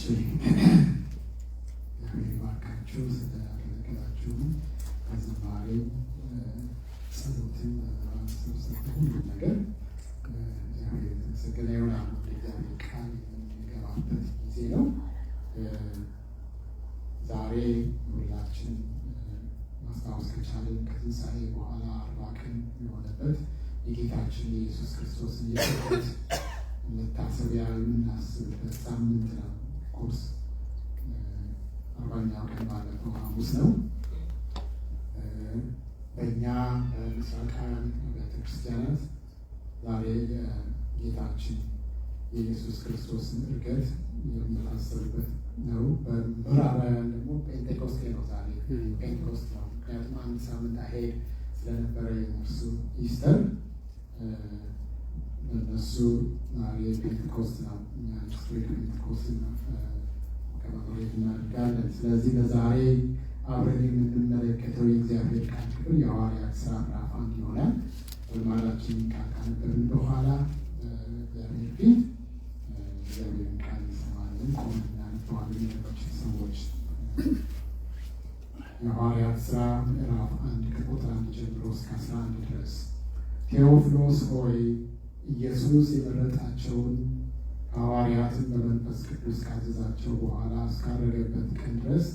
እግዚአብሔር ይባርካችሁ ስላገለገላችሁ፣ በዝማሬው፣ ጸሎትን፣ መሰብሰብ፣ ሁሉም ነገር እግዚአብሔር የተመሰገነ ይሁን። አሁን ወደ እግዚአብሔር ቃል የምንገባበት ጊዜ ነው። ዛሬ ሁላችን ማስታወስ ከቻልን ከትንሣኤ በኋላ 40 ቀን የሆነበት የጌታችን የኢየሱስ ክርስቶስን የዕርገት መታሰቢያ የምናስብበት ሳምንት ነው። Of course 40ኛው ቀን ባለፈው ሐሙስ ነው። በእኛ በምስራቃውያን አብያተ ክርስቲያናት ዛሬ የጌታችን የኢየሱስ ክርስቶስን ዕርገት የሚታሰብበት ነው። በምዕራባውያን ደግሞ ጴንጤኮስቴ ነው። ዛሬ Pentecost ነው። ምክንያቱም አንድ ሳምንት ahead ስለነበረ የእነርሱ Easter፣ በእነሱ ዛሬ Pentecost ነው። እኛ next week Pentecost commemorate እናደርጋለን። ስለዚህ ለዛሬ አብረን የምንመለከተው የእግዚአብሔር ቃል ክፍል የሐዋርያት ሥራ ምዕራፍ 1 ይሆናል። ወንድማችን ቃል ካነበብን በኋላ እግዚአብሔር ፊት እግዚአብሔርን ቃል እንሰማለን። ቆመን እናነበዋለን። ሌሎች ሰዎች የሐዋርያት ሥራ ምዕራፍ 1 ከቁጥር 1 ጀምሮ እስከ 11 ድረስ። ቴዎፍሎስ ሆይ፣ ኢየሱስ የመረጣቸውን ሐዋርያትን በመንፈስ ቅዱስ ካዘዛቸው በኋላ እስካረገበት ቀን ድረስ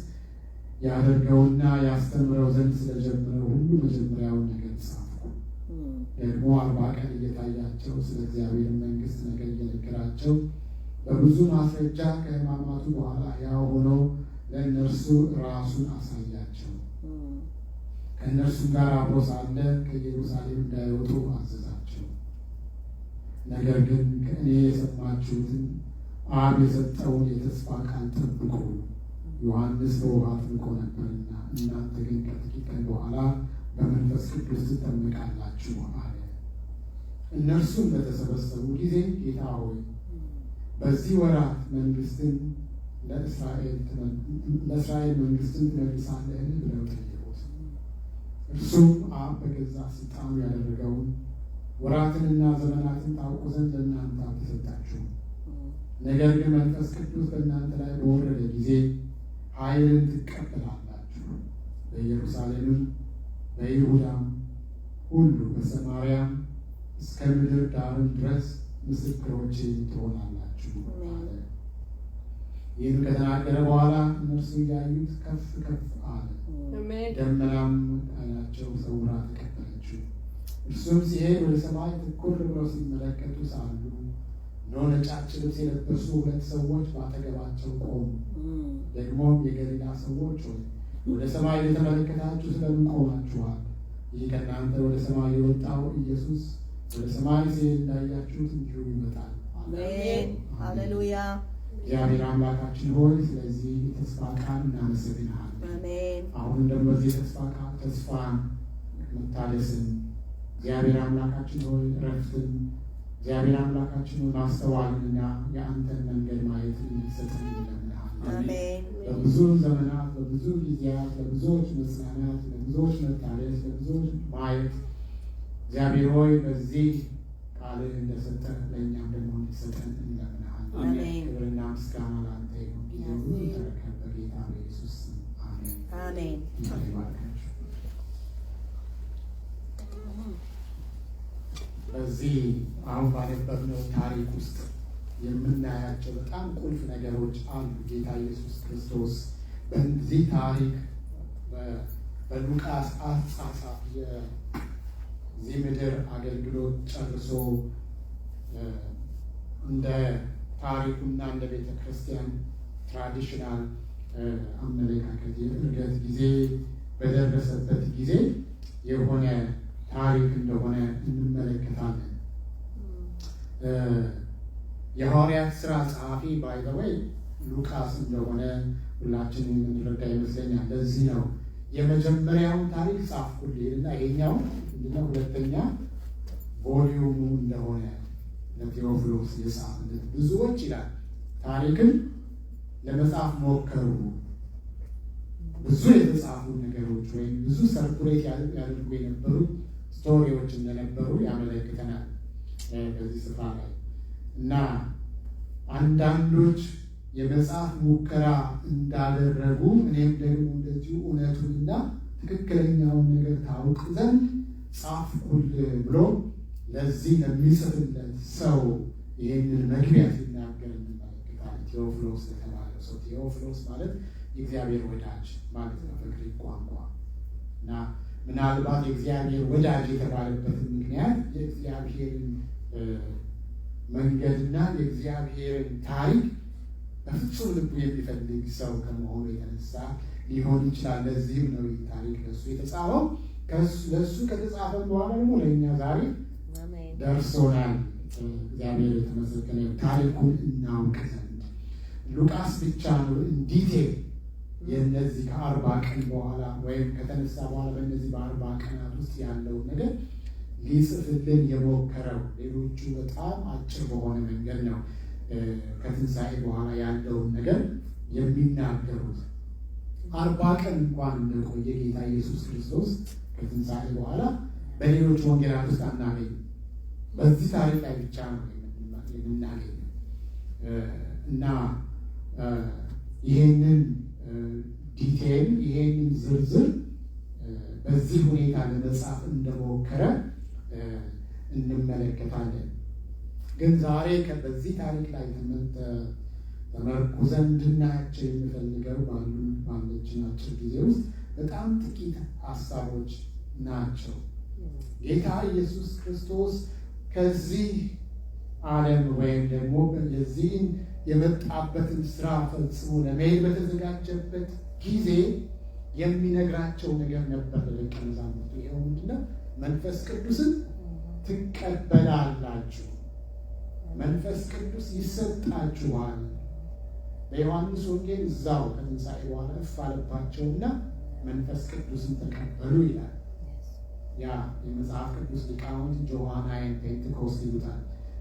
ያደርገውና ያስተምረው ዘንድ ስለጀመረው ሁሉ መጀመሪያውን ነገር ጻፍኩ። ደግሞ 40 ቀን እየታያቸው ስለ እግዚአብሔር መንግሥት ነገር እየነገራቸው በብዙ ማስረጃ ከሕማማቱ በኋላ ሕያው ሆኖ ለእነርሱ ራሱን አሳያቸው። ከእነርሱም ጋር አብሮ ሳለ ከኢየሩሳሌም እንዳይወጡ አዘዛቸው። ነገር ግን ከእኔ የሰማችሁትን አብ የሰጠውን የተስፋ ቃል ጠብቁ። ዮሐንስ በውሃ አጥምቆ ነበርና እናንተ ግን ከጥቂት ቀን በኋላ በመንፈስ ቅዱስ ትጠመቃላችሁ አለ። እነርሱም በተሰበሰቡ ጊዜ ጌታ ሆይ፣ በዚህ ወራት መንግስትን ለእስራኤል መንግስትን ትመልሳለህን ብለው ጠየቁት። እርሱም አብ በገዛ ስልጣኑ ያደረገውን ወራትንና ዘመናትን ታውቁ ዘንድ ለእናንተ አልተሰጣችሁም። ነገር ግን መንፈስ ቅዱስ በእናንተ ላይ በወረደ ጊዜ ኃይልን ትቀበላላችሁ። በኢየሩሳሌምም በይሁዳም ሁሉ በሰማርያም እስከ ምድር ዳርም ድረስ ምስክሮቼ ትሆናላችሁ አለ። ይህን ከተናገረ በኋላ እነርሱ እያዩት ከፍ ከፍ አለ። ደመናም ዓይናቸው ሰውራ ተቀበለችው። እርሱም ሲሄድ ወደ ሰማይ ትኩር ብለው ሲመለከቱ ሳሉ እነሆ ነጫጭ ልብስ የለበሱ ሁለት ሰዎች በአጠገባቸው ቆሙ። ደግሞም የገሊላ ሰዎች ሆይ፣ ወደ ሰማይ እየተመለከታችሁ ስለምን ቆማችኋል? ይህ ከእናንተ ወደ ሰማይ የወጣው ኢየሱስ ወደ ሰማይ ሲሄድ እንዳያችሁት እንዲሁ ይመጣል። አሜን። ሃሌሉያ። እግዚአብሔር አምላካችን ሆይ፣ ስለዚህ የተስፋ ቃል እናመሰግንሃለን። አሜን። አሁንም ደግሞ በዚህ የተስፋ ቃል ተስፋን፣ መታደስን፣ እግዚአብሔር አምላካችን ሆይ ረፍትን፣ እግዚአብሔር አምላካችን ሆይ ማስተዋልንና የአንተን መንገድ ማየትን እንድትሰጠን እንለምንሃለን። አሜን። በብዙ ዘመናት፣ በብዙ ጊዜያት ለብዙዎች መጽናናት፣ ለብዙዎች መታደስ፣ ለብዙዎች ማየት እግዚአብሔር ሆይ በዚህ ቃልህ እንደሰጠ ለእኛም ደግሞ እንድትሰጠን እንለምንሃለን። አሜን። ክብርና ምስጋና ለአንተ ይሁን። ጊዜ ሁሉ ተረከብ። በጌታ በኢየሱስ ስም አሜን። አሜን። ጌታ ይባርካችሁ። በዚህ አሁን ባነበብነው ታሪክ ውስጥ የምናያቸው በጣም ቁልፍ ነገሮች አሉ። ጌታ ኢየሱስ ክርስቶስ በዚህ ታሪክ በሉቃስ አጻጻፍ የዚህ ምድር አገልግሎት ጨርሶ እንደ ታሪኩና እንደ ቤተ ክርስቲያን traditional አመለካከት የዕርገት ጊዜ በደረሰበት ጊዜ የሆነ ታሪክ እንደሆነ እንመለከታለን። የሐዋርያት ስራ ጸሐፊ by the way ሉቃስ እንደሆነ ሁላችንም የምንረዳ ይመስለኛል። ለዚህ ነው የመጀመሪያውን ታሪክ ጻፍኩልህ እና ይሄኛው ምንድነው ሁለተኛ volume ኡ እንደሆነ ለቴዎፍሎስ የጻፍለት። ብዙዎች ይላል ታሪክን ለመጻፍ ሞከሩ። ብዙ የተጻፉ ነገሮች ወይም ብዙ circulate ያደርጉ የነበሩ story ዎች እንደነበሩ ያመለክተናል በዚህ ስፍራ ላይ። እና አንዳንዶች የመጽሐፍ ሙከራ እንዳደረጉ እኔም ደግሞ እንደዚሁ እውነቱንና ትክክለኛውን ነገር ታውቅ ዘንድ ጻፍኩልህ ብሎ ለዚህ ለሚጽፍለት ሰው ይህንን መግቢያ ሲናገር እንመለከታለን። ቴዎፍሎስ የተባለው ሰው፣ ቴዎፍሎስ ማለት የእግዚአብሔር ወዳጅ ማለት ነው በግሪክ ቋንቋ። እና ምናልባት የእግዚአብሔር ወዳጅ የተባለበትን ምክንያት የእግዚአብሔርን መንገድና የእግዚአብሔርን ታሪክ በፍጹም ልቡ የሚፈልግ ሰው ከመሆኑ የተነሳ ሊሆን ይችላል። ለዚህም ነው ይህ ታሪክ ለእሱ የተጻፈው። ለእሱ ከተጻፈ በኋላ ደግሞ ለእኛ ዛሬ ደርሶናል። እግዚአብሔር የተመሰገነ፣ ታሪኩን እናውቅ ዘንድ። ሉቃስ ብቻ ነው in detail የእነዚህ ከ40 ቀን በኋላ ወይም ከተነሳ በኋላ በእነዚህ በ40 ቀናት ውስጥ ያለውን ነገር ሊጽፍልን የሞከረው። ሌሎቹ በጣም አጭር በሆነ መንገድ ነው ከትንሣኤ በኋላ ያለውን ነገር የሚናገሩት። 40 ቀን እንኳን እንደቆየ ጌታ ኢየሱስ ክርስቶስ ከትንሣኤ በኋላ በሌሎች ወንጌላት ውስጥ አናገኝም። በዚህ ታሪክ ላይ ብቻ ነው የምናገኘው። እና ይህንን detail፣ ይህንን ዝርዝር በዚህ ሁኔታ ለመጻፍ እንደሞከረ እንመለከታለን። ግን ዛሬ በዚህ ታሪክ ላይ ተመርኩዘን እንድናያቸው የምፈልገው ባሉን ባለችን አጭር ጊዜ ውስጥ በጣም ጥቂት ሀሳቦች ናቸው። ጌታ ኢየሱስ ክርስቶስ ከዚህ ዓለም ወይም ደግሞ የዚህን የመጣበትን ስራ ፈጽሞ ለመሄድ በተዘጋጀበት ጊዜ የሚነግራቸው ነገር ነበር ለደቀ መዛሙርቱ። ይኸው ምንድነው? መንፈስ ቅዱስን ትቀበላላችሁ፣ መንፈስ ቅዱስ ይሰጣችኋል። በዮሐንስ ወንጌል እዛው ከትንሣኤ በኋላ እፍ አለባቸውና መንፈስ ቅዱስን ተቀበሉ ይላል። ያ የመጽሐፍ ቅዱስ ሊቃውንት Johannine Pentecost ይሉታል።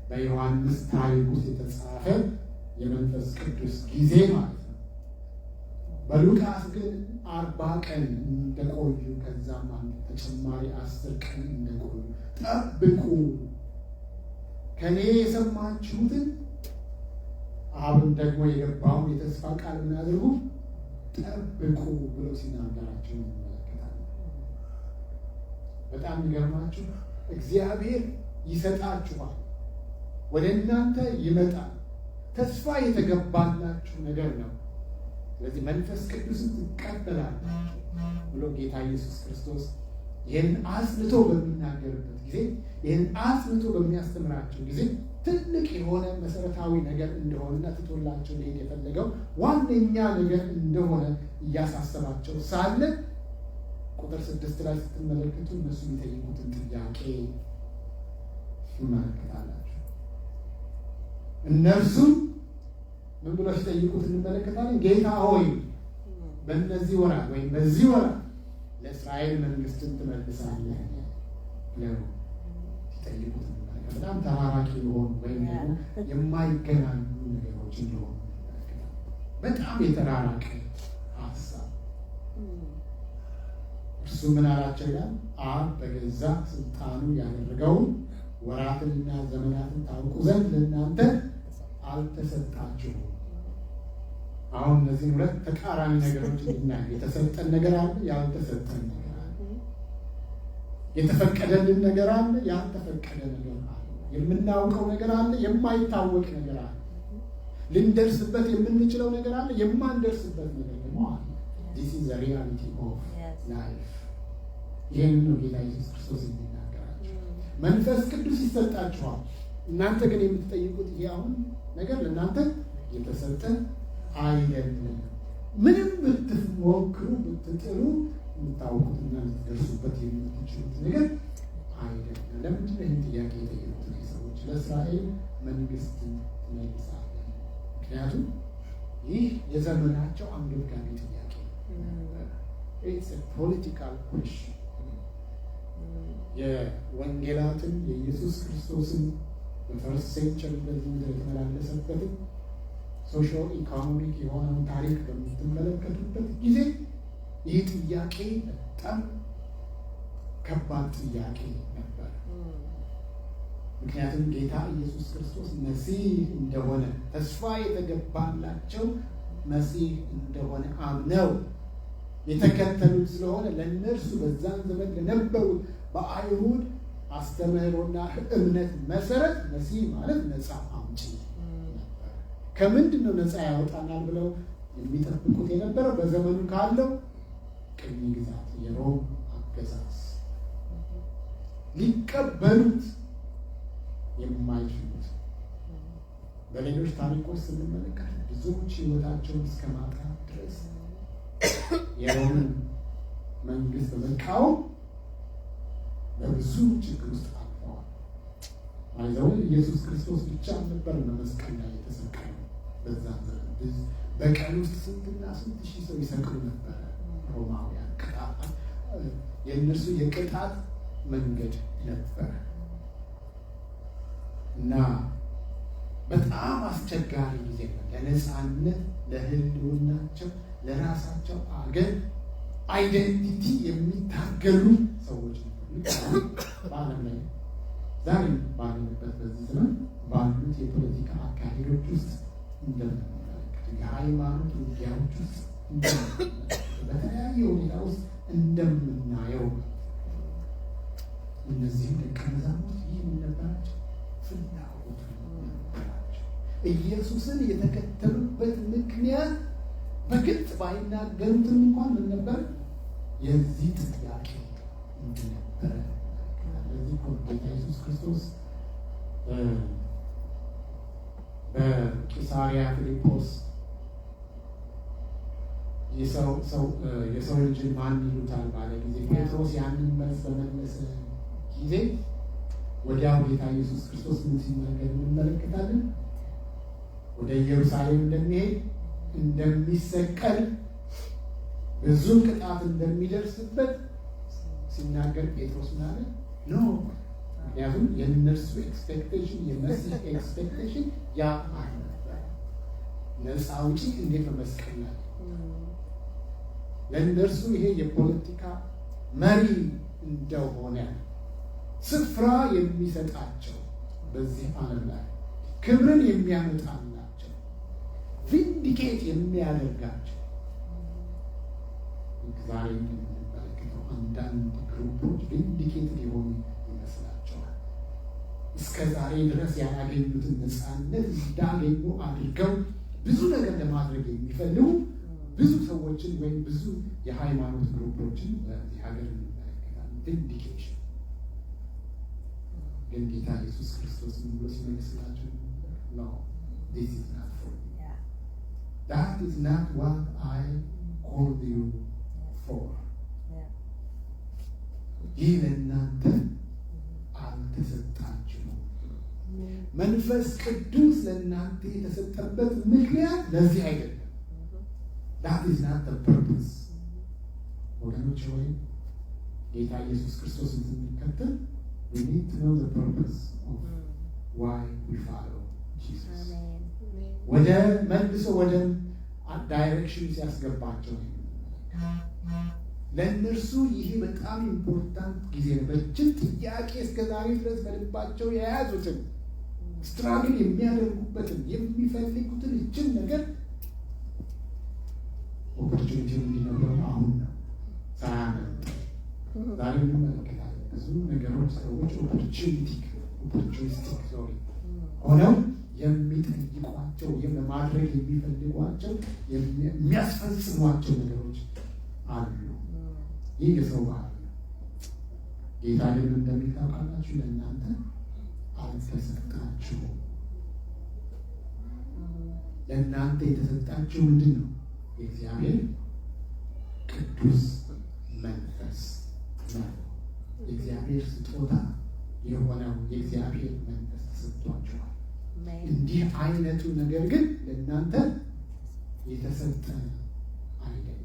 በዮሐንስ ታሪክ ውስጥ የተጻፈ የመንፈስ ቅዱስ ጊዜ ማለት ነው። በሉቃስ ግን 40 ቀን እንደቆዩ፣ ከዛም አንድ ተጨማሪ 10 ቀን እንደቆዩ፣ ጠብቁ፣ ከእኔ የሰማችሁትን አብን ደግሞ የገባውን የተስፋ ቃል ምን አድርጉ? ጠብቁ ብሎ ሲናገራቸው እንመለከታለን። በጣም የሚገርማችሁ እግዚአብሔር ይሰጣችኋል፣ ወደ እናንተ ይመጣል። ተስፋ የተገባላችሁ ነገር ነው። ስለዚህ መንፈስ ቅዱስን ትቀበላላችሁ ብሎ ጌታ ኢየሱስ ክርስቶስ ይህን አጽንቶ በሚናገርበት ጊዜ፣ ይህን አጽንቶ በሚያስተምራቸው ጊዜ ትልቅ የሆነ መሰረታዊ ነገር እንደሆነና ትቶላቸው ሊሄድ የፈለገው ዋነኛ ነገር እንደሆነ እያሳሰባቸው ሳለ ቁጥር 6 ላይ ስትመለከቱ እነሱ የሚጠይቁትን ጥያቄ ትመለከታላችሁ። እነርሱም ምን ብለው ሲጠይቁት እንመለከታለን? ጌታ ሆይ፣ በእነዚህ ወራት ወይም በዚህ ወራት ለእስራኤል መንግስትን ትመልሳለህ ብለው ሲጠይቁት እንመለከታለን። በጣም ተራራቂ የሆኑ ወይም ደግሞ የማይገናኙ ነገሮች እንደሆኑ እንመለከታለን። በጣም የተራራቀ ሀሳብ። እርሱ ምን አላቸው ይላል? አብ በገዛ ስልጣኑ ያደረገውን ወራትንና ዘመናትን ታውቁ ዘንድ ለእናንተ አልተሰጣችሁም። አሁን እነዚህን ሁለት ተቃራኒ ነገሮች እንድናይ፣ የተሰጠን ነገር አለ፣ ያልተሰጠን ነገር አለ። የተፈቀደልን ነገር አለ፣ ያልተፈቀደ ነገር አለ። የምናውቀው ነገር አለ፣ የማይታወቅ ነገር አለ። ልንደርስበት የምንችለው ነገር አለ፣ የማንደርስበት ነገር ደግሞ አለ። This is the reality of life። ይህንን ነው ጌታ ኢየሱስ ክርስቶስ የሚናገራቸው። መንፈስ ቅዱስ ይሰጣችኋል። እናንተ ግን የምትጠይቁት ይሄ አሁን ነገር ለእናንተ የተሰጠ አይደለም። ምንም ብትሞክሩ፣ ብትጥሩ የምታውቁትና ልትደርሱበት የምትችሉት ነገር አይደለም። ለምንድን ነው ይህን ጥያቄ የጠየቁት ሰዎች? ለእስራኤል መንግስትን ትመልሳለህ? ምክንያቱም ይህ የዘመናቸው አንገብጋቢ ጥያቄ ነው። It's political question። የወንጌላትን፣ የኢየሱስ ክርስቶስን በ first century በዚህ ምድር የተመላለሰበትን socio economic የሆነውን ታሪክ በምትመለከቱበት ጊዜ ይህ ጥያቄ በጣም ከባድ ጥያቄ ነበር። ምክንያቱም ጌታ ኢየሱስ ክርስቶስ መሲህ እንደሆነ፣ ተስፋ የተገባላቸው መሲህ እንደሆነ አምነው የተከተሉት ስለሆነ፣ ለእነርሱ በዛን ዘመን ለነበሩት በአይሁድ አስተምህሮና እምነት መሰረት መሲህ ማለት ነፃ አውጪ ነበር። ከምንድን ነው ነፃ ያወጣናል ብለው የሚጠብቁት የነበረው? በዘመኑ ካለው ቅኝ ግዛት፣ የሮም አገዛዝ፣ ሊቀበሉት የማይችሉት። በሌሎች ታሪኮች ስንመለከት ብዙዎች ሕይወታቸውን እስከ ማጣት ድረስ የሮምን መንግስት በመቃወም በብዙ ችግር ውስጥ አልፈዋል። አይዘው ኢየሱስ ክርስቶስ ብቻ ነበር በመስቀል ላይ የተሰቀለው። በዛ ዘመን በቀን ውስጥ ስንትና ስንት ሺህ ሰው ይሰቅሉ ነበረ ሮማውያን። ቅጣት፣ የእነርሱ የቅጣት መንገድ ነበረ እና በጣም አስቸጋሪ ጊዜ ነው። ለነፃነት፣ ለህልውናቸው፣ ለራሳቸው አገር identity የሚታገሉ ሰዎች ነበሩ። በዓለም ላይ ዛሬ ባለንበት በዚህ ዘመን ባሉት የፖለቲካ አካሄዶች ውስጥ እንደምንመለከት፣ የሃይማኖት ውጊያዎች ውስጥ እንደምንመለከት፣ በተለያየ ሁኔታ ውስጥ እንደምናየው እነዚህም ደቀ መዛሙርት ይህ ምን ነበራቸው? ፍላጎቱ ነበራቸው። ኢየሱስን የተከተሉበት ምክንያት በግልጽ ባይናገሩትም እንኳን ምን ነበር? የዚህ ጥያቄ እንደነበረ። ለዚህ እኮ ጌታ ኢየሱስ ክርስቶስ በቂሳሪያ ፊልጶስ የሰው ልጅን ማን ይሉታል ባለ ጊዜ፣ ጴጥሮስ ያንን መልስ በመለሰ ጊዜ ወዲያው ጌታ ኢየሱስ ክርስቶስ ምን ሲናገር እንመለከታለን? ወደ ኢየሩሳሌም እንደሚሄድ፣ እንደሚሰቀል፣ ብዙ ቅጣት እንደሚደርስበት ሲናገር ጴጥሮስ ምን አለ? No። ምክንያቱም የእነርሱ expectation፣ የመሲህ expectation ያ አልነበረ። ነፃ አውጪ እንዴት በመስቀል ላይ? ለእነርሱ ይሄ የፖለቲካ መሪ እንደሆነ፣ ስፍራ የሚሰጣቸው፣ በዚህ ዓለም ላይ ክብርን የሚያመጣላቸው፣ vindicate የሚያደርጋቸው፣ ዛሬ እንደምንመለከተው አንዳንድ group ኦች vindicated የሆኑ ይመስላቸዋል። እስከ ዛሬ ድረስ ያላገኙትን ነፃነት እንዳገኙ አድርገው ብዙ ነገር ለማድረግ የሚፈልጉ ብዙ ሰዎችን ወይም ብዙ የሃይማኖት group ኦችን በዚህ ሀገር እንመለከታለን። Vindication ግን ጌታ ኢየሱስ ክርስቶስ ምን ብሎ ሲመልስላቸው? "No, this is not for you. That is not what I called you for." ይህ ለእናንተ አልተሰጣችሁም። መንፈስ ቅዱስ ለእናንተ የተሰጠበት ምክንያት ለዚህ አይደለም። That is not the purpose። ወገኖች ሆይ፣ ጌታ ኢየሱስ ክርስቶስን ስንከተል we need to know the purpose of why we follow Jesus። ወደ መልሶ ወደ direction ሲያስገባቸው ለእነርሱ ይሄ በጣም important ጊዜ ነው። በችን ጥያቄ እስከ ዛሬ ድረስ በልባቸው የያዙትን፣ struggle የሚያደርጉበትን፣ የሚፈልጉትን ይችን ነገር opportunity ውን እንዲነበሩ አሁን ነው፣ ሳያመልጥ። ዛሬ እንመለከታለን ብዙ ነገሮች፣ ሰዎች opportunistic, sorry፣ ሆነው የሚጠይቋቸው፣ ለማድረግ የሚፈልጓቸው፣ የሚያስፈጽሟቸው ነገሮች አሉ። ይህ የሰው ባህሪ ነው። ጌታ ግን እንደሚል ታውቃላችሁ፣ ለእናንተ አልተሰጣችሁም። ለእናንተ የተሰጣችሁ ምንድን ነው? የእግዚአብሔር ቅዱስ መንፈስ ነው። የእግዚአብሔር ስጦታ የሆነው የእግዚአብሔር መንፈስ ተሰጥቷችኋል። እንዲህ አይነቱ ነገር ግን ለእናንተ የተሰጠ አይደለም።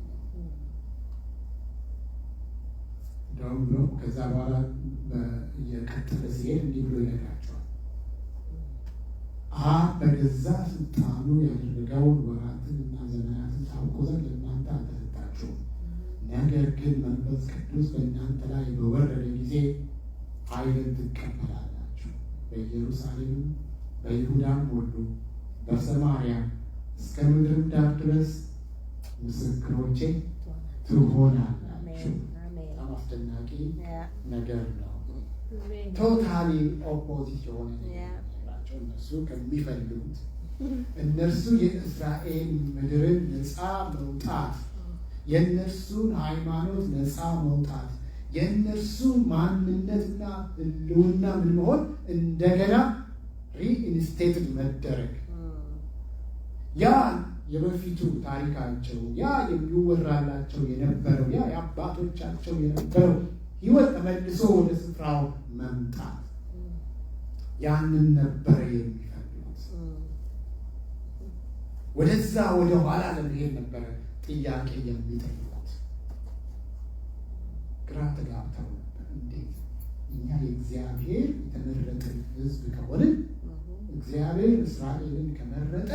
እንደውም ብሎ ከዛ በኋላ እየቀጠለ ሲሄድ እንዲህ ብሎ ይነግራቸዋል። አብ በገዛ ስልጣኑ ያደረገውን ወራትን እና ዘመናትን ታውቁ ዘንድ ለእናንተ አልተሰጣችሁም። ነገር ግን መንፈስ ቅዱስ በእናንተ ላይ በወረደ ጊዜ ኃይልን ትቀበላላችሁ። በኢየሩሳሌምም በይሁዳም ሁሉ በሰማርያም እስከ ምድርም ዳር ድረስ ምስክሮቼ ትሆናላችሁ። በጣም አስደናቂ ነገር ነው። Totally opposite የሆነ ነገር ናቸው እነሱ ከሚፈልጉት። እነርሱ የእስራኤል ምድርን ነፃ መውጣት፣ የእነርሱን ሃይማኖት ነፃ መውጣት፣ የእነርሱ ማንነትና ህልውና ምን መሆን፣ እንደገና reinstated መደረግ፣ ያ የበፊቱ ታሪካቸው፣ ያ የሚወራላቸው የነበረው፣ ያ የአባቶቻቸው የነበረው ህይወት ተመልሶ ወደ ስፍራው መምጣት፣ ያንን ነበረ የሚፈልጉት። ወደዛ ወደ ኋላ ለመሄድ ነበረ ጥያቄ የሚጠይቁት። ግራ ተጋብተው ነበር። እንዴት እኛ የእግዚአብሔር የተመረጥን ህዝብ ከሆንን፣ እግዚአብሔር እስራኤልን ከመረጠ፣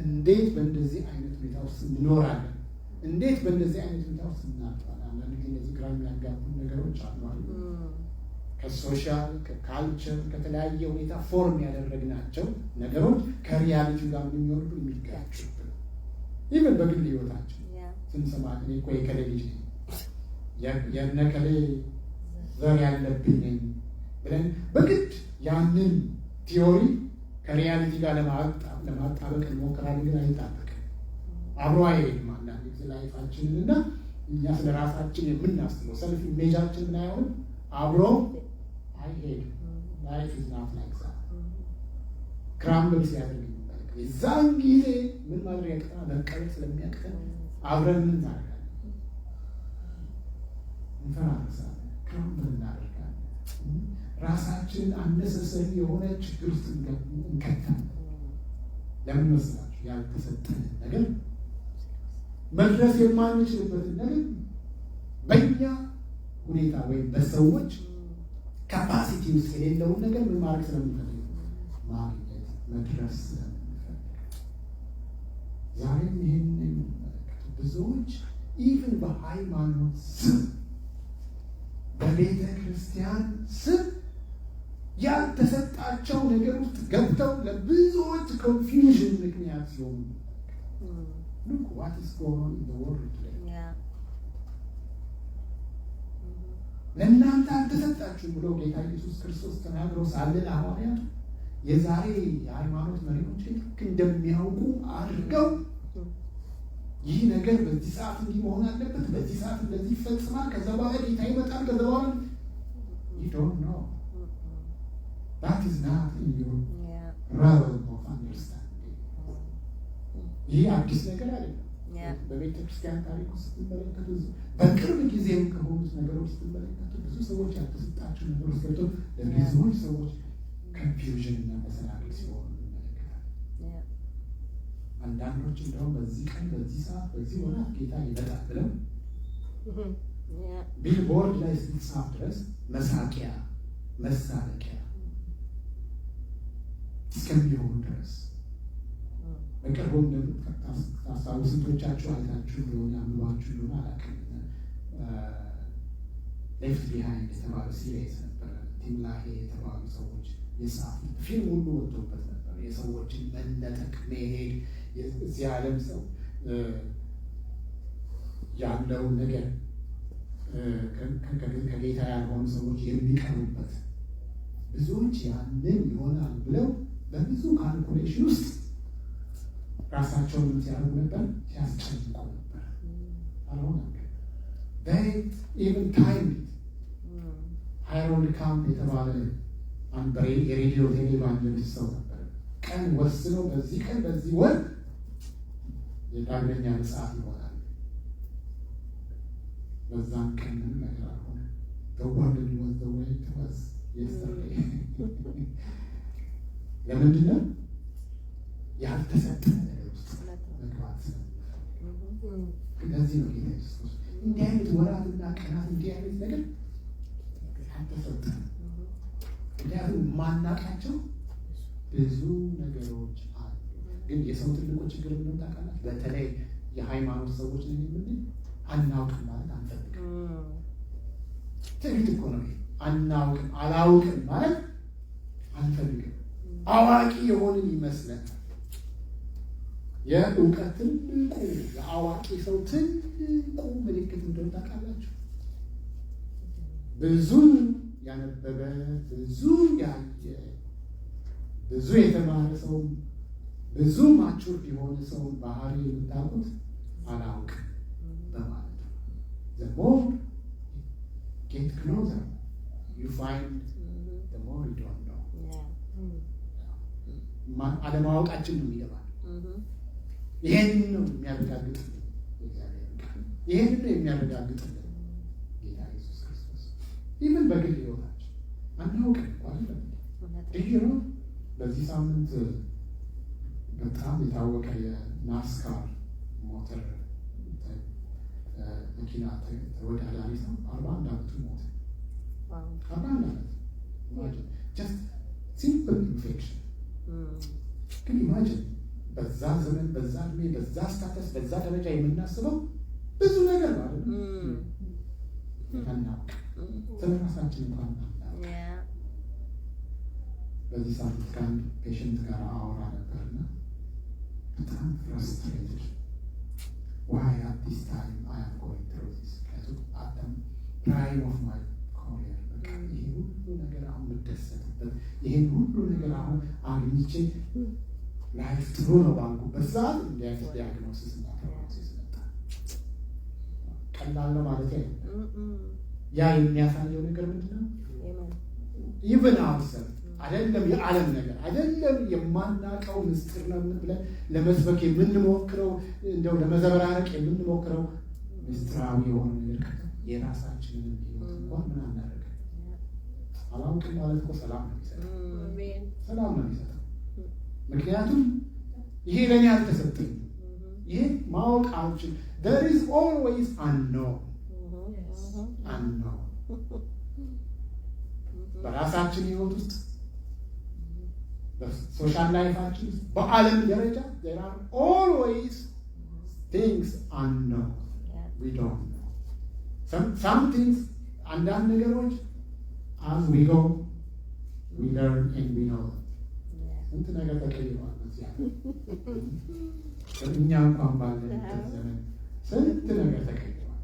እንዴት በእንደዚህ አይነት ሁኔታ ውስጥ እንኖራለን? እንዴት በእንደዚህ አይነት ሁኔታ ውስጥ እናልፋለን? አንዳንድ ጊዜ እነዚህ ግራ የሚያጋቡ ነገሮች አሉ አይደል? ከ social፣ ከ culture፣ ከተለያየ ሁኔታ form ያደረግናቸው ነገሮች ከ reality ው ጋር ምን የሚሆኑብን፣ የሚጋጩብን፣ even በግል ህይወታችን ስንሰማ እኔ እኮ የከሌ ልጅ ነኝ፣ የነከሌ ዘር ያለብኝ ነኝ ብለን በግድ ያንን theory ከ reality ጋር ለማጣበቅ እንሞክራለን፣ ግን አይጣበቅም፣ አብሮ አይሄድም። አንዳንድ ጊዜ life ኣችንን እና እኛ ስለ ራሳችን የምናስበው self image ኣችን ምን አይሆንም፣ አብሮ አይሄድም። Life is not like that። Crumble ሲያደርግ እንመለከት። የዛን ጊዜ ምን ማድረግ ያቅተናል? መቀበል ስለሚያቅተን አብረን ምን እናደርጋለን? እንፈራርሳለን፣ crumble እናደርጋለን። ራሳችንን unnecessary የሆነ ችግር ውስጥ እንከታለን። ለምን መሰላችሁ? ያልተሰጠንን ነገር፣ መድረስ የማንችልበትን ነገር፣ በእኛ ሁኔታ ወይም በሰዎች capacity ውስጥ የሌለውን ነገር ምን ማድረግ ስለምንፈልግ፣ ማግኘት መድረስ ስለምንፈልግ። ዛሬም ይህን የምንመለከተው ብዙዎች even በሃይማኖት ስም፣ በቤተ ክርስቲያን ስም ያልተሰጣቸው ነገር ውስጥ ገብተው ለብዙዎች confusion ምክንያት ሲሆኑ። Look what is going on in the world today. ለእናንተ አልተሰጣችሁም ብሎ ጌታ ኢየሱስ ክርስቶስ ተናግሮ ሳለ ለሐዋርያቱ፣ የዛሬ የሃይማኖት መሪዎች ልክ እንደሚያውቁ አድርገው ይህ ነገር በዚህ ሰዓት እንዲህ መሆን አለበት፣ በዚህ ሰዓት እንደዚህ ይፈጽማል፣ ከዛ በኋላ ጌታ ይመጣል፣ ከዛ በኋላ። You don't know. That is not in your realm of understanding. ይህ አዲስ ነገር አይደለም። በቤተ ክርስቲያን ታሪክ ውስጥ ስትመለከቱ፣ በቅርብ ጊዜም ከሆኑት ነገሮች ስትመለከቱ፣ ብዙ ሰዎች ያልተሰጣቸው ነገሮች ገብተው ለብዙዎች ሰዎች confusion እና መሰናክል ሲሆኑ እንመለከታለን። አንዳንዶች እንደውም በዚህ ቀን፣ በዚህ ሰዓት፣ በዚህ ወራት ጌታ ይመጣል ብለው ቢልቦርድ ላይ እስኪጻፍ ድረስ መሳቂያ መሳለቂያ እስከሚሆኑ ድረስ። በቅርቡ ታስታውሱ፣ ስንቶቻችሁ አይታችሁ እንደሆነ፣ አንብባችሁ እንደሆነ አላውቅም። Left Behind የተባለ series ነበረ። ቲም ላሄ የተባሉ ሰዎች የጻፉት፣ ፊልም ሁሉ ወጥቶበት ነበር። የሰዎችን መነጠቅ፣ መሄድ፣ እዚህ ዓለም ሰው ያለውን ነገር ከጌታ ያልሆኑ ሰዎች የሚቀሩበት፣ ብዙዎች ያንን ይሆናል ብለው በብዙ calculation ውስጥ ራሳቸውን ምን ሲያደርጉ ነበር? ሲያስጨንቁ ነበር። አልሆነም። Even time ሃሮልድ ካምፕ የተባለ አንድ የሬዲዮ televangelist ሰው ነበር። ቀን ወስኖ በዚህ ቀን በዚህ ወር የዳግመኛ ምጽአት ይሆናል። በዛም ቀን ምንም ነገር አልሆነም። The world was the way it was yesterday. ለምንድን ነው? ያልተሰጠ ነገር ውስጥ መግባት ስለምንፈልግ። ለዚህ ነው ጌታ ኢየሱስ ክርስቶስ እንዲህ አይነት ወራትና ቀናት፣ እንዲህ አይነት ነገር አልተሰጠንም። ምክንያቱም የማናውቃቸው ብዙ ነገሮች አሉ። ግን የሰው ትልቁ ችግር ምንድን ታውቃላችሁ? በተለይ የሃይማኖት ሰዎች ነን የምንል አናውቅም ማለት አንፈልግም። ትዕቢት እኮ ነው ይሄ። አናውቅም፣ አላውቅም ማለት አንፈልግም። አዋቂ የሆንን ይመስለናል። የእውቀት ትልቁ፣ የአዋቂ ሰው ትልቁ ምልክት እንደሆነ ታውቃላችሁ? ብዙ ያነበበ፣ ብዙ ያየ፣ ብዙ የተማረ ሰው፣ ብዙ mature የሆነ ሰው ባህሪ የምታውቁት አላውቅም በማለት ነው። The more you get closer, you find the more you don't know. አለማወቃችን ነው የሚገባል። ይሄንን ነው የሚያረጋግጥልን የእግዚአብሔር ቃል። ይሄንን ነው የሚያረጋግጥልን ጌታ ኢየሱስ ክርስቶስ። ይህምን በግል ህይወታችን አናውቅም እኮ፣ አይደለም? ይህ ነው። በዚህ ሳምንት በጣም የታወቀ የ NASCAR ሞተር መኪና ተወዳዳሪ ሰው 41 ዓመቱ ሞተ። 41 ዓመት፣ just simple infection። ግን imagine በዛ ዘመን፣ በዛ እድሜ፣ በዛ status፣ በዛ ደረጃ የምናስበው ብዙ ነገር ነው አይደል? አናውቅ፣ ስለ ራሳችን እንኳን አናውቅ። በዚህ ሳምንት ከአንድ patient ጋር አወራ ነበርና በጣም frustrated፣ "Why at this time I am going through this?" ምክንያቱም at the prime of my career፣ በቃ ይሄ ሁሉ ነገር አሁን የምደሰትበት፣ ይሄን ሁሉ ነገር አሁን አግኝቼ life ጥሩ ነው ባልኩበት ሰዓት እንዲህ አይነት diagnosis እና prognosis መጣ። ቀላል ነው ማለት አይደለም። ያ የሚያሳየው ነገር ምንድን ነው? Even ourself አይደለም፣ የዓለም ነገር አይደለም፣ የማናውቀው ምስጢር ነው ብለን ለመስበክ የምንሞክረው፣ እንደው ለመዘበራረቅ የምንሞክረው ምስጢራዊ የሆነ ነገር ቀርቶ የራሳችንን ህይወት እንኳን ምን አናደርግም። አላውቅም ማለት እኮ ሰላም ነው የሚሰጠው፣ ሰላም ነው የሚሰጠው። ምክንያቱም ይሄ ለእኔ አልተሰጠኝም፣ ይሄ ማወቅ አልችል። There is always unknown, unknown። በራሳችን ህይወት ውስጥ፣ በ social life ኣችን ውስጥ፣ በዓለም ደረጃ there are always things unknown. We don't know some things። አንዳንድ ነገሮች as we go we learn and we know። ስንት ነገር ተቀይሯል በዚህ ዓለም። እኛ እንኳን ባለንበት ዘመን ስንት ነገር ተቀይሯል።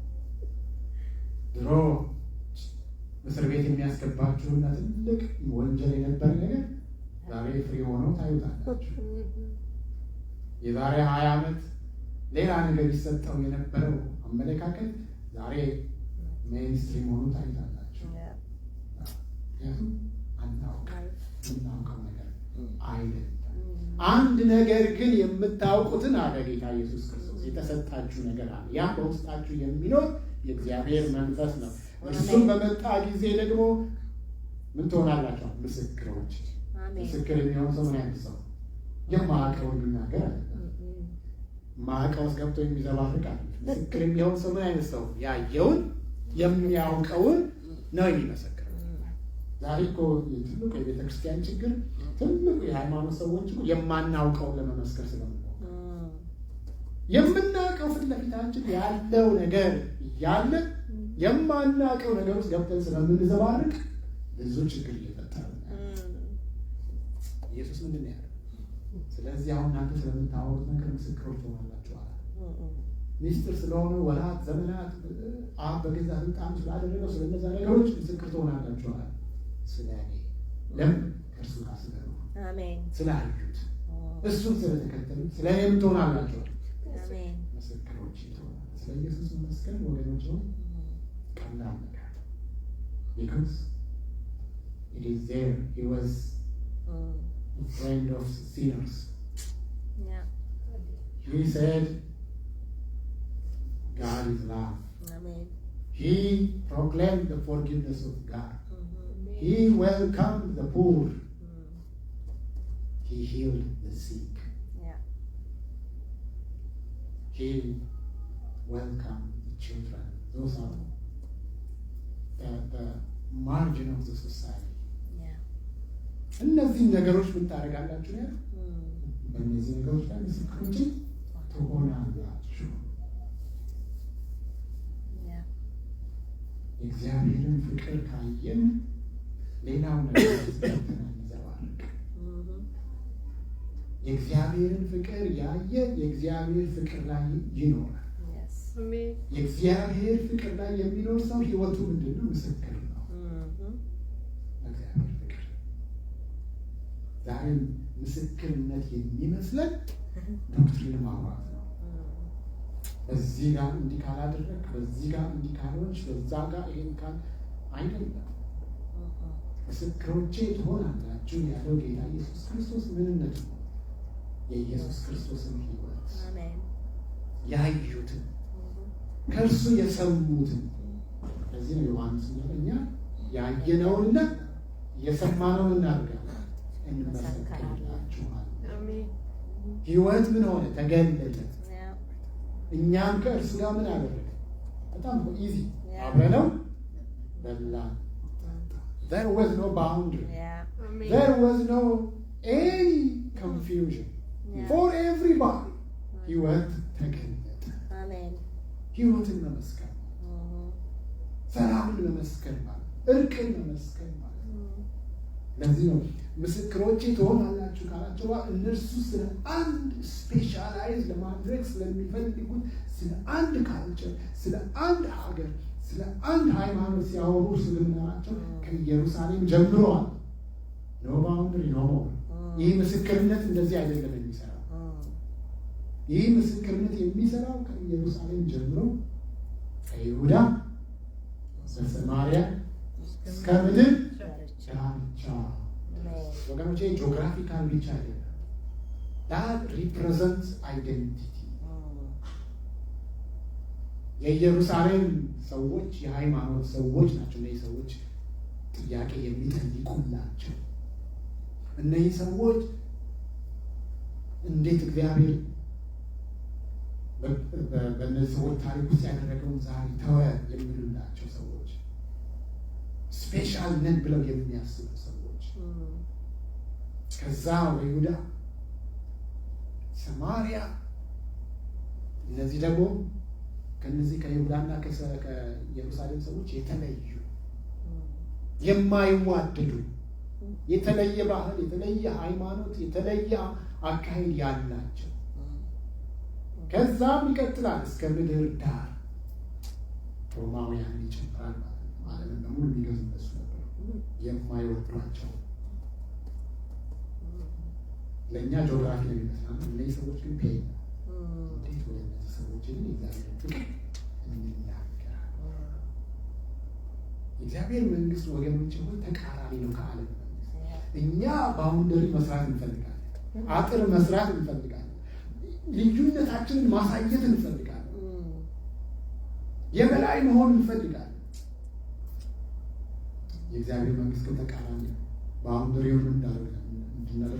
ድሮ እስር ቤት የሚያስገባችሁና ትልቅ ወንጀል የነበረ ነገር ዛሬ free ሆኖ ታዩታላችሁ። የዛሬ 20 ዓመት ሌላ ነገር ይሰጠው የነበረው አመለካከት ዛሬ mainstream ሆኖ ታዩታላችሁ። ምክንያቱም አናውቅ፣ የምናውቀው ነገር አይደለም። አንድ ነገር ግን የምታውቁትን አለ ጌታ ኢየሱስ ክርስቶስ፣ የተሰጣችሁ ነገር አለ። ያ በውስጣችሁ የሚኖር የእግዚአብሔር መንፈስ ነው። እርሱም በመጣ ጊዜ ደግሞ ምን ትሆናላችሁ? ምስክሮች። ምስክር የሚሆን ሰው ምን አይነት ሰው? የማያውቀውን የሚናገር አይደለም። ማያውቀው ውስጥ ገብቶ የሚዘባርቅ አይደለም። ምስክር የሚሆን ሰው ምን አይነት ሰው? ያየውን የሚያውቀውን ነው የሚመሰክረው። ዛሬ እኮ ትልቁ የቤተ ክርስቲያን ችግር፣ ትልቁ የሃይማኖት ሰዎች እኮ የማናውቀውን ለመመስከር ስለምንሞክር፣ የምናውቀው ፊት ለፊታችን ያለው ነገር እያለ የማናውቀው ነገር ውስጥ ገብተን ስለምንዘባርቅ ብዙ ችግር እየፈጠረ ነው። ኢየሱስ ምንድን ነው ያለው? ስለዚህ አሁን እናንተ ስለምታወሩት ነገር ምስክሮች ትሆናላችሁ አለ። ሚስጥር ስለሆነ ወራት፣ ዘመናት፣ አብ በገዛ ስልጣኑ ስላደረገው ስለነዛ ነገሮች ምስክር ትሆናላችሁ አለ። ስለ እኔ። ለምን? ከእርሱ ጋር ስለኖሩ፣ ስላዩት፣ እሱን ስለተከተሉት ስለ እኔ ምን ትሆናላችሁ? ምስክሮች ትሆናላችሁ። ስለ ኢየሱስ መመስከር ወገኖች ሆይ ቀላል ነገር፣ because it is there. He was a friend of sinners. He said God is love. He proclaimed the forgiveness of God. He welcomed the poor. He healed the sick. He welcomed the children. Those are the margin of the society. እነዚህን ነገሮች ምን ታደርጋላችሁ ነው ያለው? በእነዚህ ነገሮች ላይ ምስክሮችን ትሆናላችሁ። የእግዚአብሔርን ፍቅር ካየን ሌላው ነገር ገብተን አንዘባርቅም። የእግዚአብሔርን ፍቅር ያየ የእግዚአብሔር ፍቅር ላይ ይኖራል። የእግዚአብሔር ፍቅር ላይ የሚኖር ሰው ህይወቱ ምንድን ነው? ምስክር ነው። እግዚአብሔር ፍቅር ዛሬም ምስክርነት የሚመስለን doctrine ማውራት ነው። በዚህ ጋር እንዲህ ካላደረግ፣ በዚህ ጋር እንዲህ ካልሆንሽ፣ በዛ ጋር ይሄን ካል አይደለም። ምስክሮቼ ትሆናላችሁ ያለው ጌታ ኢየሱስ ክርስቶስ ምንነት ነው? የኢየሱስ ክርስቶስን ህይወት ያዩትን፣ ከእርሱ የሰሙትን። ለዚህ ነው ዮሐንስ እንዳለ እኛ ያየነውንና የሰማነውን እናደርጋለን፣ እንመሰክርላችኋለን። ህይወት ምን ሆነ? ተገለጠ። እኛም ከእርሱ ጋር ምን አደረገ? በጣም easy፣ አብረነው በላን። There was no boundary. There was no any confusion for everybody. ህይወት ተገለጠ። ህይወትን መመስከር፣ ሰላምን መመስከር ማለት፣ እርቅን መመስከር ማለት። ለዚህ ነው ምስክሮቼ ትሆናላችሁ ካላቸው በኋላ እነርሱ ስለ አንድ specialize ለማድረግ ስለሚፈልጉት ስለ አንድ culture፣ ስለ አንድ ሀገር፣ ስለ አንድ ሃይማኖት ሲያወሩ ስለምናቸው ከኢየሩሳሌም ጀምረዋል። No boundary, no more። ይህ ምስክርነት እንደዚህ አይደለም የሚሰራው። ይህ ምስክርነት የሚሰራው ከኢየሩሳሌም ጀምሮ ከይሁዳ፣ በሰማርያ፣ እስከ ምድር ዳርቻ። ወገኖቼ፣ geographical ብቻ አይደለም። That represents identity። የኢየሩሳሌም ሰዎች የሃይማኖት ሰዎች ናቸው። እነዚህ ሰዎች ጥያቄ የሚጠይቁላቸው፣ እነዚህ ሰዎች እንዴት እግዚአብሔር በእነዚህ ሰዎች ታሪክ ውስጥ ያደረገውን ዛሬ ተወ የሚሉላቸው ሰዎች፣ special ነን ብለው የሚያስቡ ሰዎች፣ ከዛ ወደ ይሁዳ፣ ሰማሪያ፣ እነዚህ ደግሞ ከነዚህ ከይሁዳና ከኢየሩሳሌም ሰዎች የተለዩ፣ የማይዋደዱ፣ የተለየ ባህል፣ የተለየ ሃይማኖት፣ የተለየ አካሄድ ያላቸው፣ ከዛም ይቀጥላል እስከ ምድር ዳር፣ ሮማውያንን ይጨምራል ማለት ነው። ዓለምን በሙሉ የሚገዙ እነሱ ነበሩ። የማይወዷቸው፣ ለእኛ ጂኦግራፊ ነው የሚመስላል። እነዚህ ሰዎች ግን pain ነው። እንዴት ወደ እነዚህ ሰዎች ግን የእግዚአብሔር ፍቅር እንናገራለን? የእግዚአብሔር መንግስት ወገኖች ሆይ ተቃራኒ ነው ከዓለም መንግስት። እኛ boundary መስራት እንፈልጋለን። አጥር መስራት እንፈልጋለን። ልዩነታችንን ማሳየት እንፈልጋለን። የበላይ መሆን እንፈልጋለን። የእግዚአብሔር መንግስት ግን ተቃራኒ ነው። Boundary ውን እንድናደርግ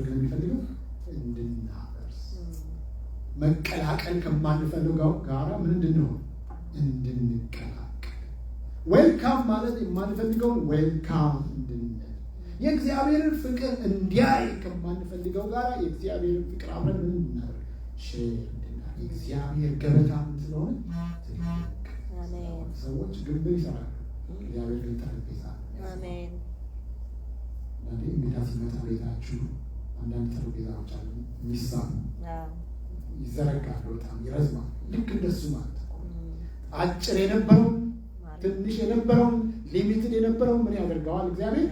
ነው የሚፈልገው፣ እንድናፈርስ፣ መቀላቀል ከማንፈልገው ጋራ ምን እንድንሆን? እንድንቀላቀል፣ welcome ማለት የማንፈልገውን welcome እንድንል፣ የእግዚአብሔርን ፍቅር እንዲያይ ከማንፈልገው ጋር የእግዚአብሔርን ፍቅር አብረን ምን እንድናደርግ? Share እንድናደርግ። የእግዚአብሔር ገበታ ምን ስለሆነ? ትልቅ። ሰዎች ግንብ ይሰራሉ፣ እግዚአብሔር ግን ጠረጴዛ ነው። አንዳንዴ እንግዳ ሲመጣ ቤታችሁ አንዳንድ ጠረጴዛዎች አሉ የሚሳቡ፣ ይዘረጋሉ፣ በጣም ይረዝማል። ልክ እንደሱ ማለት ነው። አጭር የነበረውን፣ ትንሽ የነበረውን፣ limited የነበረውን ምን ያደርገዋል እግዚአብሔር?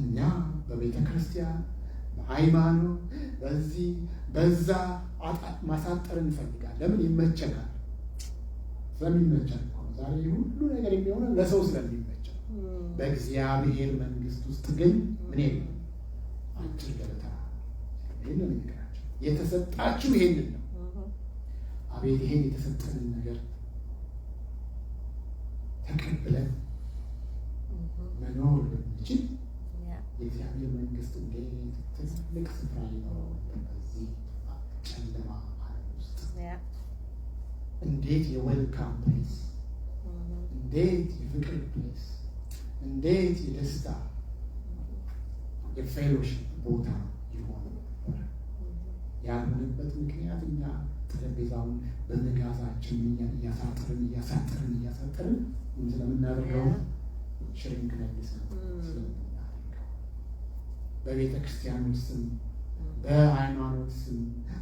እኛ በቤተ ክርስቲያን፣ በሃይማኖት፣ በዚህ በዛ ማሳጠር እንፈልጋለን። ለምን? ይመቸናል። ስለሚመቸን እኮ ነው። ዛሬ ሁሉ ነገር የሚሆነው ለሰው ስለሚመቸን። በእግዚአብሔር መንግስት ውስጥ ግን ምን የለም? አጭር ገበታ። ይህን ነው የሚነግራቸው። የተሰጣችሁ ይሄንን ነው። አቤት ይሄን የተሰጠንን ነገር ተቀብለን መኖር ብንችል የእግዚአብሔር መንግስት እንዴት ትልቅ ስፍራ ይኖረው ነበር በዚህ ጨለማ ዓለም ውስጥ። እንዴት የ welcome place፣ እንዴት የፍቅር place፣ እንዴት የደስታ፣ የ fellowship ቦታ ይሆን ነበር። ያልሆነበት ምክንያት እኛ ጠረጴዛውን በመጋዛችን እያሳጥርን እያሳጥርን እያሳጥርን ስለምናደርገው shrink መልሰን ስለምናደርገው። በቤተ ክርስቲያኖች ስም፣ በሃይማኖት ስም፣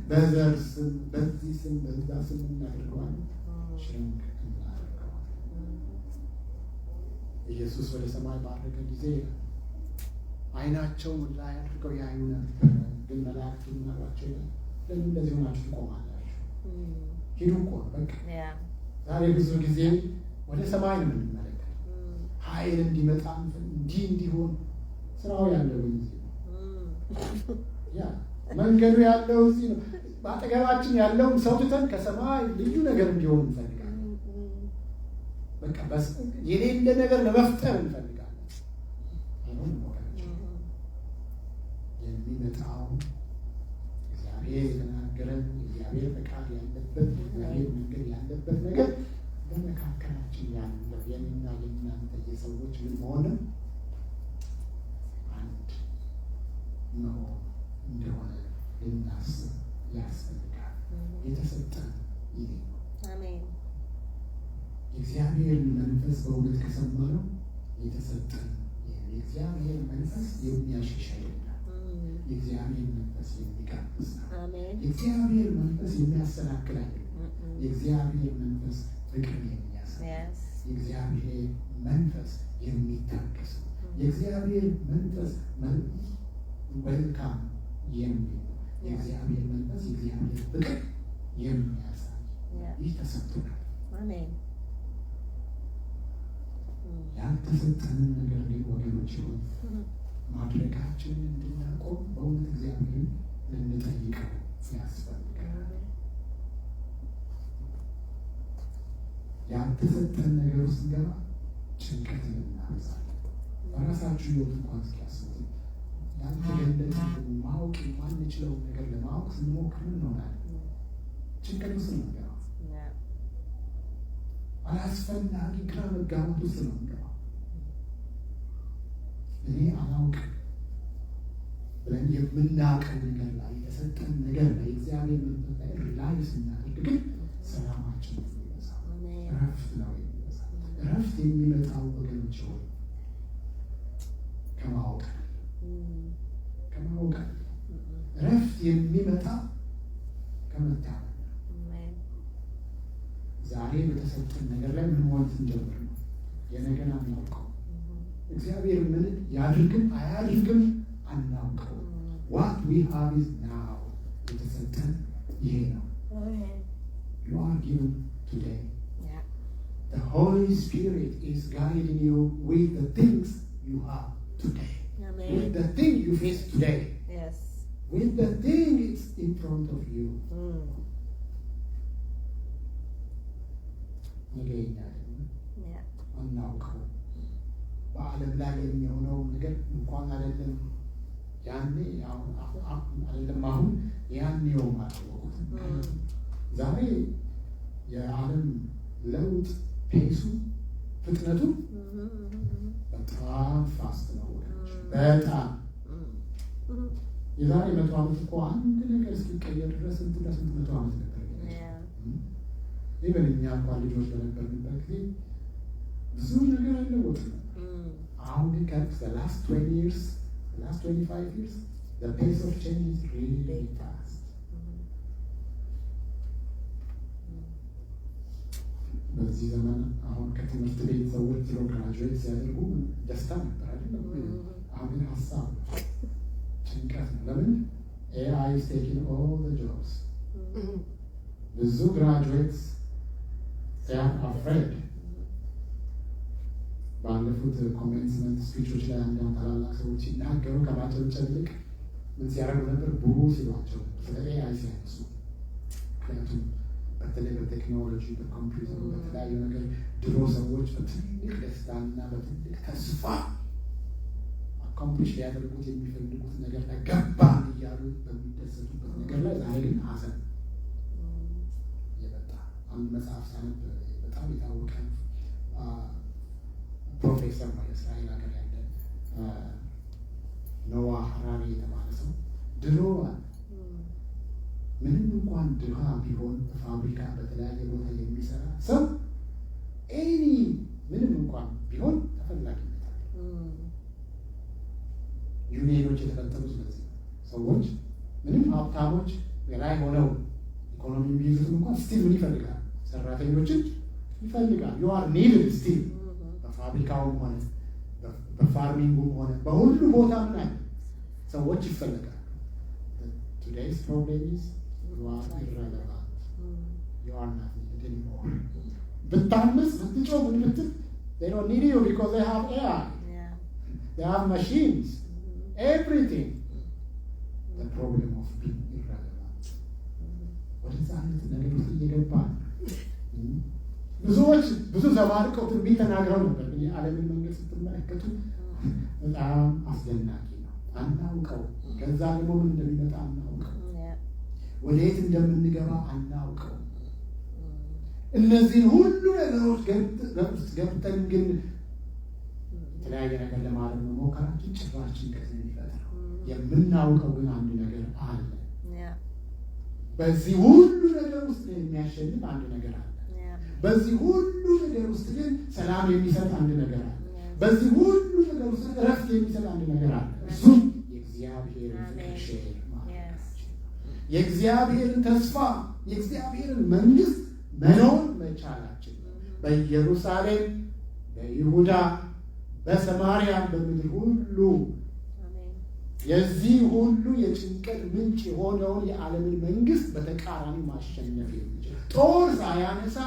በዘር ስም፣ በዚህ ስም፣ በዛ ስም እናደርገዋለን፣ shrink እናደርገዋለን። ኢየሱስ ወደ ሰማይ ባረገ ጊዜ አይናቸውን ወደ ላይ አድርገው ያዩ ነበረ። ግን መላእክቱ ምን አሏቸው ይላል? ለምን እንደዚህ ሆናችሁ ትቆማላችሁ? ሂዱ እኮ ነው በቃ። ዛሬ ብዙ ጊዜ ወደ ሰማይ ነው የምንመለከተው። ኃይል እንዲመጣ፣ እንዲህ እንዲሆን። ስራው ያለው ግን እዚህ ነው። ያ መንገዱ ያለው እዚህ ነው። በአጠገባችን ያለውን ሰው ትተን ከሰማይ ልዩ ነገር እንዲሆን እንፈልጋለን። በቃ የሌለ ነገር ለመፍጠር እንፈልጋለን። አይሆንም ወገኖች። የሚመጣው እግዚአብሔር የተናገረን፣ እግዚአብሔር ፈቃድ ያለበት፣ እግዚአብሔር መንገድ ያለበት ነገር በመካከላችን ያለው የኔና የእናንተ የሰዎች ምን መሆን፣ አንድ መሆን እንደሆነ ልናስብ ያስፈልጋል። የተሰጠን ይሄ ነው። አሜን። የእግዚአብሔር መንፈስ በእውነት ከሰማነው የተሰጠን ይሄ ነው። የእግዚአብሔር መንፈስ የሚያሸሽ አይደለም። የእግዚአብሔር መንፈስ የሚጋብዝ ነው። አሜን። የእግዚአብሔር መንፈስ የሚያሰናክል አይደለም። የእግዚአብሔር መንፈስ ፍቅርን የሚያሳይ፣ የእግዚአብሔር መንፈስ የሚታገስ ነው። የእግዚአብሔር መንፈስ መልካም የሚል ነው። የእግዚአብሔር መንፈስ የእግዚአብሔር ፍቅር የሚያሳይ፣ ይህ ተሰጥቶናል። አሜን። ያልተሰጠንን ነገር ግን ወገኖች ሆይ ማድረጋችንን እንድናቆም በእውነት እግዚአብሔርን ልንጠይቀው ያስፈልጋል። ያልተሰጠን ነገር ውስጥ ስንገባ ጭንቀትን እናበዛለን። በራሳችሁ ሕይወት እንኳን እስኪያስቡት፣ ያልተገለጠልን፣ ማወቅ የማንችለውን ነገር ለማወቅ ስንሞክር ምን እንሆናለን? ጭንቀት ውስጥ ነው የምንገባው። አላስፈላጊ ግራ መጋባት ውስጥ ነው የምንገባው። እኔ አላውቅም ብለን የምናውቀው ነገር ላይ፣ የተሰጠን ነገር ላይ፣ እግዚአብሔር መንፈስ ላይ rely ስናደርግ ግን ሰላማችን ነው የሚበዛው፣ እረፍት ነው የሚበዛው። እረፍት የሚመጣው ወገኖች ሆይ ከማወቅ ከማወቅ እረፍት የሚመጣው ከመታመን ነው። ዛሬ በተሰጠን ነገር ላይ ምን መሆን ስንጀምር ነው። የነገን አናውቀው። እግዚአብሔር ምን ያድርግም አያድርግም አናውቀው። What we have is now። የተሰጠን ይሄ ነው። You are given today. The Holy Spirit is guiding you with the things you have today. With the thing you face today. With the thing it's in front of you. ነገ የኛ አይደለም፣ አናውቀው። በዓለም ላይ የሚሆነው ነገር እንኳን አይደለም ያኔ አይደለም አሁን፣ ያኔውም አላወቁትም። ዛሬ የዓለም ለውጥ pace ኡ፣ ፍጥነቱ በጣም fast ነው ወገኖች፣ በጣም። የዛሬ 100 ዓመት እኮ አንድ ነገር እስኪቀየር ድረስ ስንትና ስንት መቶ ዓመት ነበር። Even እኛ እንኳን ልጆች በነበርንበት ጊዜ ብዙ ነገር አይለወጥም ነበር። አሁን ግን last 20 years, last 25 years, the pace of change is really fast. በዚህ ዘመን አሁን ከትምህርት ቤት ሰዎች ድሮ graduate ሲያደርጉ ደስታ ነበር አይደለም? አሁን ግን ሀሳብ ነው፣ ጭንቀት ነው። ለምን? AI is taking all the jobs። ብዙ graduates, they are afraid። ባለፉት commencement speech ኦች ላይ አንዳንድ ታላላቅ ሰዎች ሲናገሩ ከማጨብጨብ ይልቅ ምን ሲያደርጉ ነበር? Boo ሲሏቸው ስለ AI ሲያነሱ። ምክንያቱም በተለይ በቴክኖሎጂ፣ በኮምፒውተሩ፣ በተለያዩ ነገር ድሮ ሰዎች በትልቅ ደስታና በትልቅ ተስፋ accomplish ሊያደርጉት የሚፈልጉት ነገር ላይ ገባን እያሉ በሚደሰቱበት ነገር ላይ ዛሬ ግን ሀዘን እየመጣ። አንድ መጽሐፍ ሳነብ በጣም የታወቀ ፕሮፌሰር ነው፣ የእስራኤል ሀገር ያለ ኖዋ ሀራሪ የተባለ ሰው፣ ድሮ ምንም እንኳን ድሃ ቢሆን በፋብሪካ በተለያየ ቦታ የሚሰራ ሰው any ምንም እንኳን ቢሆን ተፈላጊነት አለ። ዩኒየኖች የተፈጠሩት ስለዚህ ሰዎች ምንም ሀብታሞች በላይ ሆነው ኢኮኖሚ የሚይዙትም እንኳን still ምን ይፈልጋል? ሰራተኞችን ይፈልጋል። You are needed still። በፋብሪካውም ሆነ በ farming ኡም ሆነ በሁሉ ቦታ ምን አለ? ሰዎች ይፈልጋል። Today's problem is you are irrelevant. You are not needed anymore. ብታምስ፣ ብትጮህ፣ ምን ብትል they don't need you because they have AI. They have machines, everything. The problem of being irrelevant. ወደዛ አይነት ነገር ውስጥ እየገባ ነው። ብዙዎች ብዙ ዘባርቀው ትንቢት ተናግረው ነበር። ግን የዓለምን መንገድ ስትመለከቱ በጣም አስደናቂ ነው። አናውቀው። ከዛ ደግሞ ምን እንደሚመጣ አናውቀው። ወደየት እንደምንገባ አናውቀው። እነዚህን ሁሉ ነገሮች ገብተን ግን የተለያየ ነገር ለማድረግ መሞከራችን ጭራሽ ጭንቀት ነው የሚፈጥረው። የምናውቀው ግን አንድ ነገር አለ። በዚህ ሁሉ ነገር ውስጥ የሚያሸንፍ አንድ ነገር አለ። በዚህ ሁሉ ነገር ውስጥ ግን ሰላም የሚሰጥ አንድ ነገር አለ። በዚህ ሁሉ ነገር ውስጥ እረፍት የሚሰጥ አንድ ነገር አለ። እሱም የእግዚአብሔርን ፍቅር share ማድረጋችን፣ የእግዚአብሔርን ተስፋ፣ የእግዚአብሔርን መንግስት መኖር መቻላችን ነው። በኢየሩሳሌም፣ በይሁዳ፣ በሰማርያ፣ በምድር ሁሉ የዚህ ሁሉ የጭንቀት ምንጭ የሆነውን የዓለምን መንግስት በተቃራኒ ማሸነፍ የሚችል፣ ጦር ሳያነሳ፣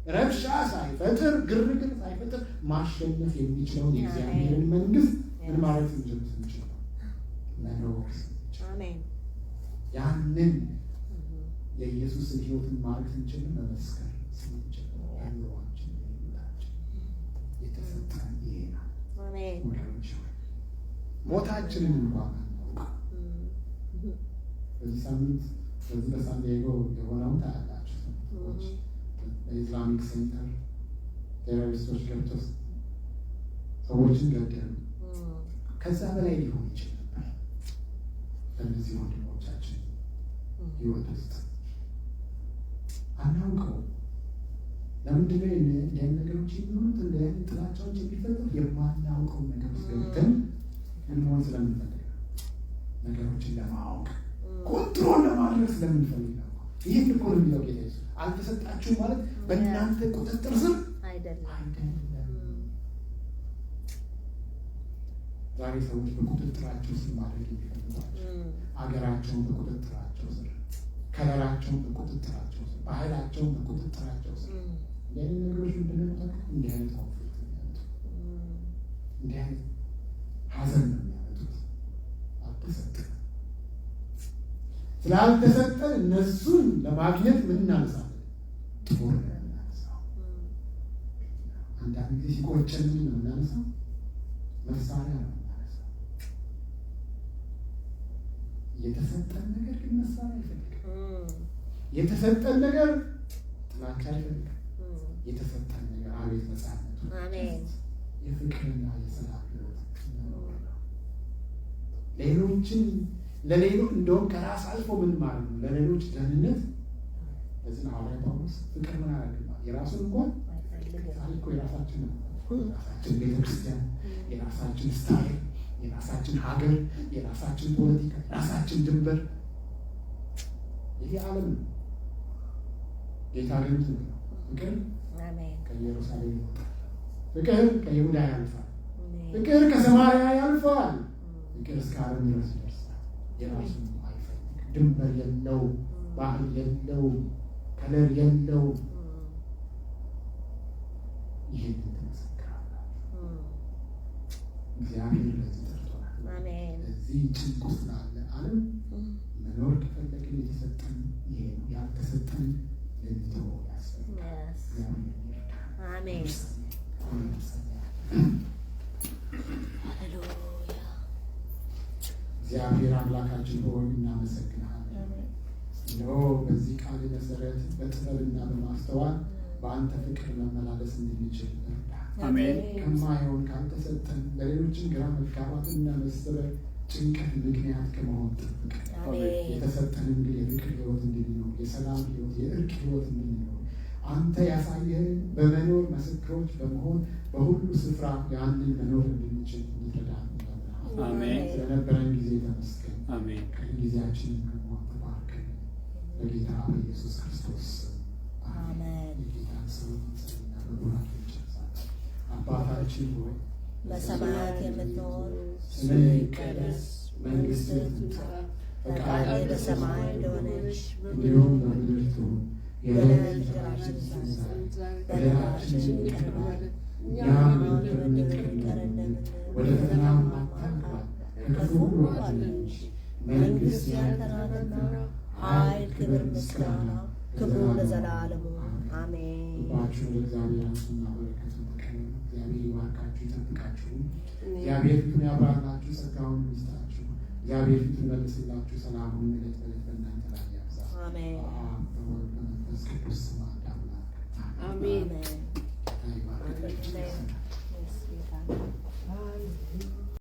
ረብሻ ሳይፈጥር፣ ግርግር ሳይፈጥር ማሸነፍ የሚችለውን የእግዚአብሔርን መንግስት ምን ማለት ስንችል ነው? መኖር ስንችል፣ ያንን የኢየሱስን ሕይወትን ማድረግ ስንችል፣ መመስከር ስንችል፣ በኑሯችን፣ በሕይወታችን የተሰጠን ይሄ ነው። ወገኖች፣ ሞታችንን እንኳን አናውቅም። በዚህ ሳምንት በዚህ በሳንዲያጎ የሆነውን ታያላችሁ። ሰዎች በ Islamic Center terrorist ኦች ገብተው ሰዎችን ገደሉ። ከዛ በላይ ሊሆን ይችል ነበር በእነዚህ ወንድሞቻችን ህይወት ውስጥ። አናውቀውም። ለምንድነው እንዲህ አይነት ነገሮች የሚሆኑት? እንዲህ አይነት ጥላቻዎች የሚፈጠሩት የማናውቀው ነገር ውስጥ ገብተን ምን መሆን ስለምንፈልግ ነው። ነገሮችን ለማወቅ፣ control ለማድረግ ስለምንፈልግ ነው። ይህን እኮ ነው የሚለው ጌታ ኢየሱስ። አልተሰጣችሁም ማለት በእናንተ ቁጥጥር ስር አይደለም። አይደለም። ዛሬ ሰዎች በቁጥጥራቸው ስር ማድረግ የሚፈልጓቸው፣ አገራቸውን በቁጥጥራቸው ስር፣ color ኣቸውን በቁጥጥራቸው ስር፣ ባህላቸውን በቁጥጥራቸው ስር። እንዲህ አይነት ነገሮች ምንድን ነው የሚያመጡት? እንዲህ አይነት conflict ነው የሚያመጡት። እንዲህ አይነት ሀዘን ነው የሚያመጡት። አልተሰጠን። ስላልተሰጠን እነሱን ለማግኘት ምን እናነሳለን? ጦር ነው የምናነሳው። አንዳንድ ጊዜ ሲቆጨን ምንድን ነው የምናነሳው? መሳሪያ ነው የምናነሳው። የተሰጠን ነገር ግን መሳሪያ አይፈልግም። የተሰጠን ነገር ጥላቻ አይፈልግም። የተሰጠን ነገር አቤት ነፃነቱ! አሜን። የፍቅርና የሰላም ህይወት መኖር ነው። ሌሎችን ለሌሎ እንደውም ከራስ አልፎ ምን ማለት ነው? ለሌሎች ደህንነት። ለዚህ ነው ሐዋርያ ጳውሎስ ፍቅር ምን አደረግማ የራሱን እንኳን አይፈልግም። ዛሬ እኮ የራሳችን ነው። የራሳችን ቤተክርስቲያን፣ የራሳችን style፣ የራሳችን ሀገር፣ የራሳችን ፖለቲካ፣ የራሳችን ድንበር፣ ይሄ ዓለም ነው። ጌታ ግን ምንድን ነው? ፍቅር አሜን። ከኢየሩሳሌም ይወጣል። ፍቅር ከይሁዳ ያልፋል። አሜን። ፍቅር ከሰማርያ ያልፋል። ፍቅር እስከ ዓለም ድረስ ይደርሳል። የራሱን አይፈልግም። ድንበር የለው፣ ባህል የለው፣ color የለው። ይህንን ትመሰክራላችሁ። እግዚአብሔር ለዚህ ጠርቶናል። አሜን። ለዚህ ጭንቅ ውስጥ ላለ ዓለም መኖር ከፈለግን የተሰጠን ይሄ ነው። ያልተሰጠን ልንተወው ያስፈልጋል። Yes. እግዚአብሔር ይርዳን። አሜን። እንጸልይ። ሃሌሉያ። እግዚአብሔር አምላካችን ሆይ እናመሰግንሃለን። እነሆ በዚህ ቃል መሰረት በጥበብና በማስተዋል በአንተ ፍቅር መመላለስ እንድንችል እርዳን። አሜን። ከማይሆን፣ ካልተሰጠን፣ ለሌሎችን ግራ መጋባትና መሰበር፣ ጭንቀት ምክንያት ከመሆን ጠብቀን። አሜን። የተሰጠንን ግን የፍቅር ህይወት እንድንኖር፣ የሰላም ህይወት፣ የእርቅ ህይወት እንድንኖር፣ አንተ ያሳየህን በመኖር ምስክሮች በመሆን በሁሉ ስፍራ ያንን መኖር እንድንችል እንድትረዳን እንለምንሃለን። አሜን። ስለነበረን ጊዜ ተመስገን። አሜን። ቀን ጊዜያችንን ደግሞ ተባርከን በጌታ በኢየሱስ ክርስቶስ ስም አሜን። የጌታን ስም እንጸልይና በቡራኬ እንጨርሳለን። አባታችን ሆይ፣ በሰማያት የምትኖር፣ ስምህ ይቀደስ፣ መንግሥትህ ትምጣ፣ ፈቃድህ በሰማይ እንደሆነች እንዲሁም በምድር ትሁን። የዕለት እንጀራችንን ስጠን ዛሬ፣ በደላችንን ይቅር በለን እኛም የበደሉንን ይቅር እንደምንል፣ ወደ ፈተናም አታግባን፣ ከክፉ ሁሉ አድነን እንጂ መንግሥት ያንተ ናትና፣ ኃይል፣ ክብር፣ ምስጋና ክብሩ ለዘላለሙ አሜን። ልባችሁን ወደ እግዚአብሔር አንሱና በረከቱን ተቀበሉ። እግዚአብሔር ይባርካችሁ ይጠብቃችሁ። እግዚአብሔር ፊቱን ያብራላችሁ፣ ጸጋውን ይስጣችሁ። እግዚአብሔር ፊቱን ይመልስላችሁ፣ ሰላሙን ዕለት በዕለት በእናንተ ላይ ያብዛ። አሜን። በአብ፣ በወልድ፣ በመንፈስ ቅዱስ ስም አንድ አምላክ አሜን። አሜን። ይባርካችሁ። Yes, ጌታ።